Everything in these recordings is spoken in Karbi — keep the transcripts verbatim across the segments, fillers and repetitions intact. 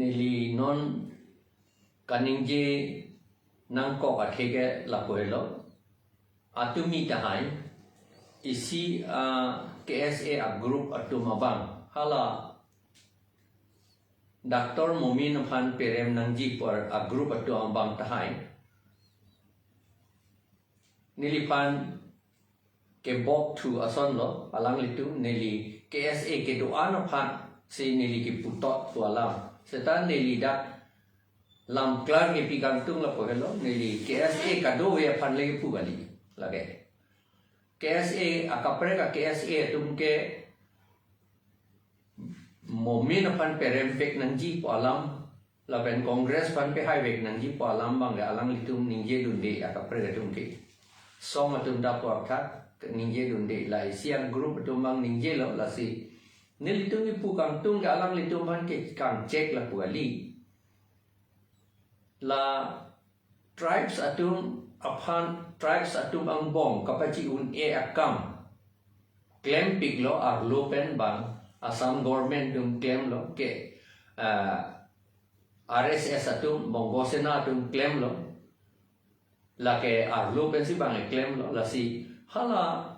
Neli non kaningje nangkok athe ke lapu helo. Atumi tahai isi a K S A a group atum abang, hala Doctor Momin aphan perem nangji pu a group atum abang tahai neliphan kebok thu asonlo, alanglitum neli K S A kedo-an aphan si neli keputhot pu alam. Seta neli dak lam klar kepi kangtung lapu helo, neli K S A kadokave aphan le kepu kali. Lake K S A akaprek a K S A atum ke Momin aphan perem vek nangji pu alam, lapen Congress aphan pehai vek nangji pu alam abang ke alanglitum ningje dunde, akaprek atum ke. Song atum ta pu apthak ningje dunde, la isi a group atum abang ningjelo, lasi nelitum kepu kangtung ke alanglitum aphan ke kangchek lapu kali. La tribes atum aphan, tribes atum angbong kapachi-un-e akam klempiklo, arlo pen bang Assam government atum klemlo ke, ah, R S S atum, Bongo Sena atum klemlo, lake arlo pensi bang klemlo, lasi hala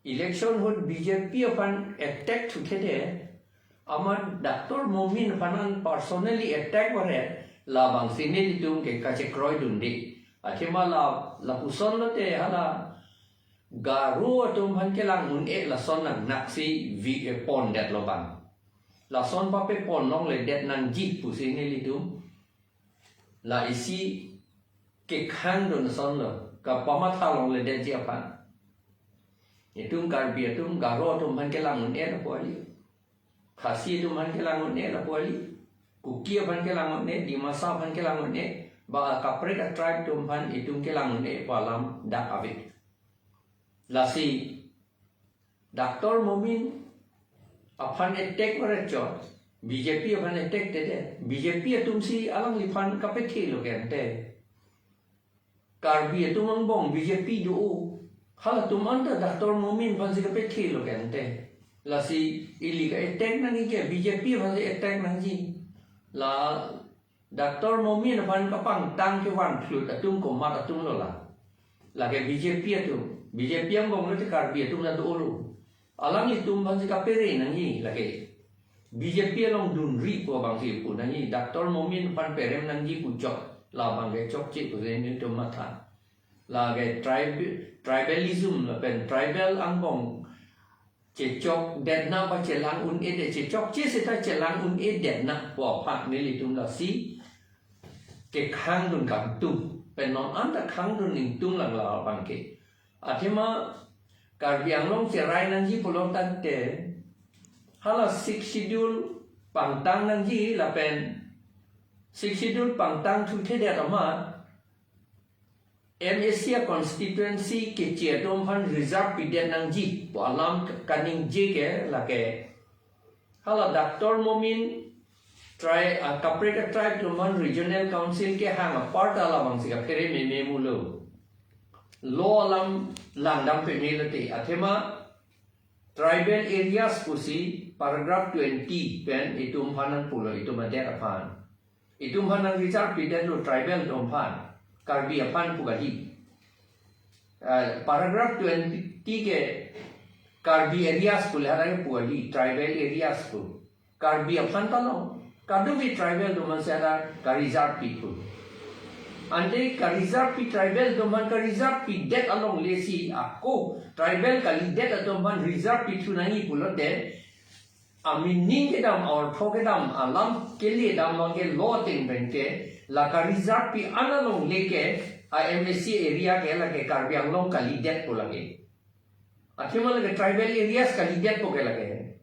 election ahut B J P aphan attack thuthede, amat Doctor Momin aphan personally attack varet, labangsi nelitum ke kachekroi dunde. Athema la, lapuson lote hala Garo atum aphan kelang un-e lason nangnaksi vi e pondetlo bang. Lason pape pon longledet nangji pusi nelitum la isi kekhangdun asonlo, kapamatha longledetji aphan. Itum Karbi atum, Garo atum aphan kelang un-e lapu kali. Khasi atum aphan kelang un-e lapu kali. Kuki aphan kelang un-e, Dimasa aphan kelang un-e, ba kaprek a tribe atum aphan itum kelang un-e pu alam dak ave. Lasi Doctor Momin aphan attack varet chot, B J P aphan attack thede, B J P atumsi alangliphan kapethelo ke ante. Karbi atum angbong B J P do, halatum anta Doctor Momin aphansi kapethelo ke ante. Lasi ili ka-attack nangji ke B J P aphansi attack nangji. La Doctor Momin aphan kapangtang kevan phlut atum komat atumlo la? Lake B J P atum. B J P angbong lote Karbi atum ta dolo. Alanglitum aphansi kapere nangji lake. B J P along dunri pu abangsi pu nangji. Doctor Momin aphan perem nangji pu chok, labang ke chokche pu nelitum matha. Lake tribe, tribalism lapen tribal angbong chechokdetna ba chelang un-edet, chechokche seta chelang un-edetna pu aphan nelitum lasi kekhangdun kangtung, pen non anta khangdun ningtung lang labang ke. Athema Karbi Anglong cherai nangji pulo tangte, hala Sixth Schedule pangtang nangji lapen Sixth Schedule pangtang thuthedet amat M A C a constituency keche atum aphan reserve pidet nangji pu alam kaningje ke lake hala Doctor Momin tri-, ah, kaprek a tribe atum aphan regional council kehang apar ta labangsi kaphere meme mulo. Law alam langdam peme lote. Athema tribal areas pusi paragraph twenty pen itum aphan nangpulo, itum adet aphan. Itum aphan nang reserve pidetlo tribal atum aphan, Karbi aphan pu kali. Ah, paragraph twenty ke Karbi areas pu le harai pu kali, tribal areas pu. Karbi aphan ta long, kadokave tribal atum aphan si harai ka-reserve pi pu. Ante ka-reserve pi, tribal atum aphan ka-reserve pidet alongle si ako tribal kalidet atum aphan reserve pithu nangji pulote, a-meaning kedam, a-ortho kedam, alam kele dam abang ke law ateng pen ke, la ka-reserve pi an alongle ke a M A C area ke lake Karbi Anglong kalidet pu lake. Athema lake tribal areas kalidet pu ke lake.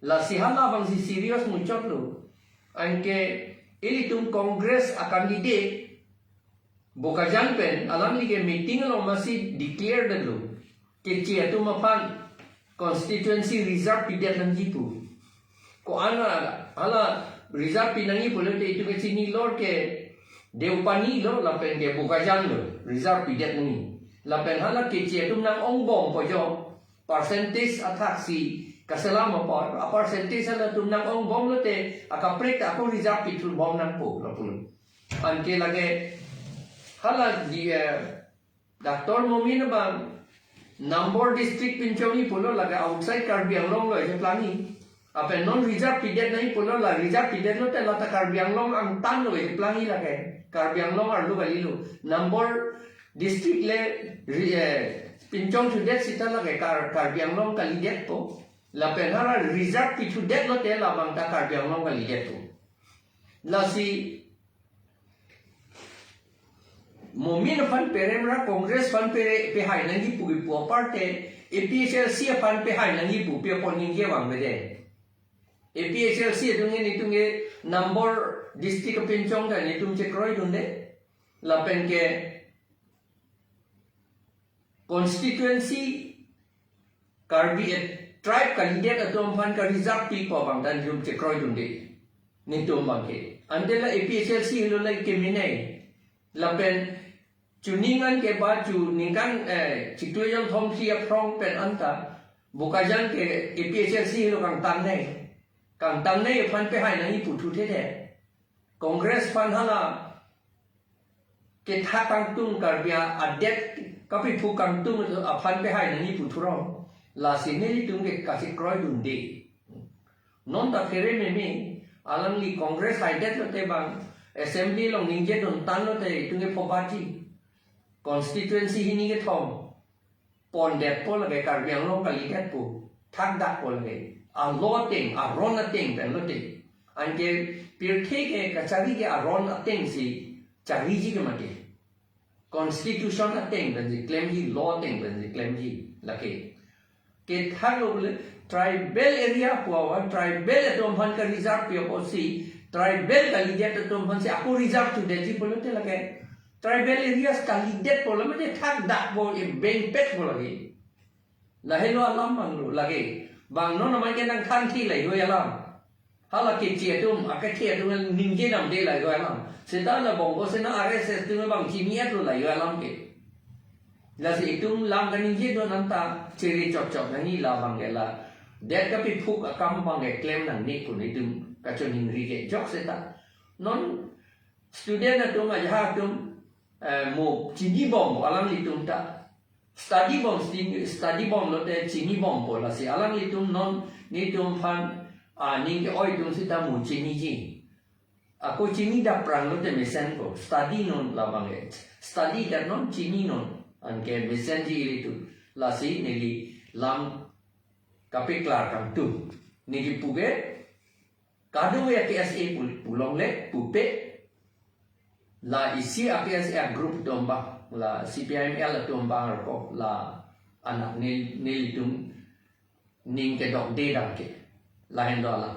Lasi halabangsi serious muchotlo. Anke ilitum Congress a-candidate Bokajan pen alangli ke meeting along masi declare detlo, keche atum aphan constituency reserve pidet nangji pu. Ko-an hala reserve pi nangji pulote itum ke chinilo ke Deopani lo lapen ke Bokajan lo reserve pidet nangji. Lapen hala keche atum nang-ongbompo jo, percentage athak si Kaselam apar, a percentage halatum nang-ong bom lote, akaprek ta ako reserve pithu bom nangpo, lapu lo. Anke lake, hala di, eh, Doctor Momin abang, Nambor district pinchongji pulo lake outside Karbi Anglong lo ejeplang-i. Lapen non reserve pidet nangji pulo la reserve pidet lote la ta Karbi Anglong angtan lo ejeplang-i lake. Karbi Anglong arlo kalilo. Nambor district le ri-, eh, pinchong thudet sita lake Kar-, Karbi Anglong kalidetpo. Lapen hala reserve pithudet lote labang ta Karbi Anglong kalidetpo. Lasi Momin aphan perem ra Congress aphan pere pehai nangji pu kipu aparte, A P H L C aphan pehai nangji pu pi apon ningje vangvede. A P H L C atum ke netum ke Nambor district apinchong ta netum chekroidunde. Lapen ke constituency Karbi et tribe kandidat atum aphan ka-reserve pipo abang ta netum chekroidunde. Netum abang ke. Ante la A P H L C helo la kemene. Lapen chuning an ke ba chu ningkan, eh, chiklo jongthom si aphrong pen anta Bokajan ke A P H L C helo kangtangnei. Kangtangnei aphan pehai nangji puthu thede. Congress aphan hala kethak kangtung Karbi adet kapiphuk kangtung aphan pehai nangji puthurong. Lasi nelitum ke kachekroidunde. Non ta phere meme, alangli Congress haidet lote bang, assembly along ningjedun tan lote itum ke phobaji. Constituency hini kethom pondetpo lake Karbi Anglong kalidetpo, thakdakpo lake. A-law ateng, aron ateng pen lote. Anke pirthe ke kachari ke aron ateng si chariji ke mati. Constitution ateng pensi klemji, law ateng pensi klemji lake. Kethak lo bole tribal area pu awa, tribal atum aphan ka-reserve pi apotsi, tribal kalidet atum aphansi ako reserve thudetji pulote lake. Tribal areas kalidetpo lamate thakdakpo, e bengpetpo lake. Lahelo alam abang lo lake. Bang non amai ke nangthanthi lahei alam. Hala keche atum, akeche atum ningje namde lahei alam. Seta la Bongo Sena R S S atum bang chini-et lo lahei alam ke. Lasi itum lam kaningjedun anta chere chokchok nangji labang ke la. Det kapiphuk akam abang ke klem nangne pu netum kachoningri ke jok seta. Non student atum, ajahak atum, eh, mo chinibom alanglitum ta. Study bom, sti-, study bom lote chinibompo lasi alanglitum non netum aphan, ah, ning ke-oi atum sita mo chiniji. Ako chini daprang lote mesenpo. Study non labang ke. Study dat non chini non. Anke mesenji ilitum. Lasi neli lam kapeklar kangtung. Neli puke kadokave a-K S A pul-, pulongle pupe. La isi a-K S A group atum abang, la C P I M L atum abang arko, la anak nel-, nelitum ning kedokde dam ke. Lahenlo alam.